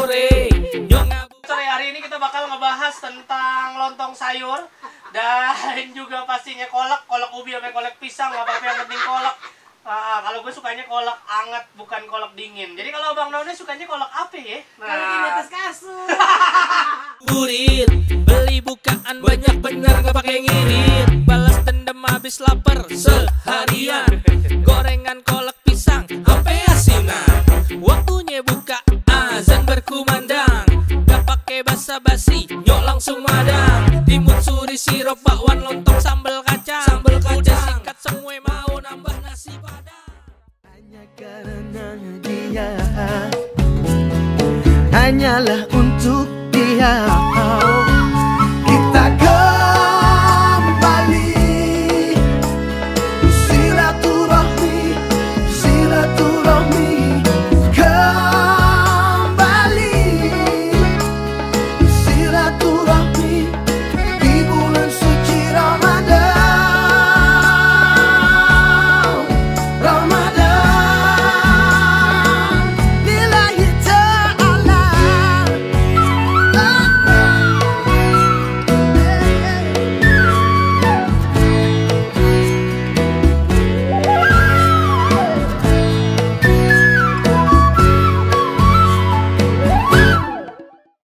sore. Sore hari ini kita bakal ngebahas tentang lontong sayur dan juga pastinya kolak ubi sampai kolak pisang, nggak apa-apa yang penting kolak. Kalau gue sukanya kolak anget bukan kolak dingin. Jadi kalau Bang None sukanya kolak apa ya? Kalau di atas kasur. Burit, beli bukaan banyak bener gak pakai ngirit. Balas dendam habis lapar seharian. Gorengan kolak pisang sampai asinan. Waktunya buka azan berkumandang. Gak pakai basa-basi, nyok langsung madang. Timun suri sirup bakwan lontong sambal kacang. Udah sikat semua mau nambah nasi padang. Hanya karena dia, hanyalah untuk dia.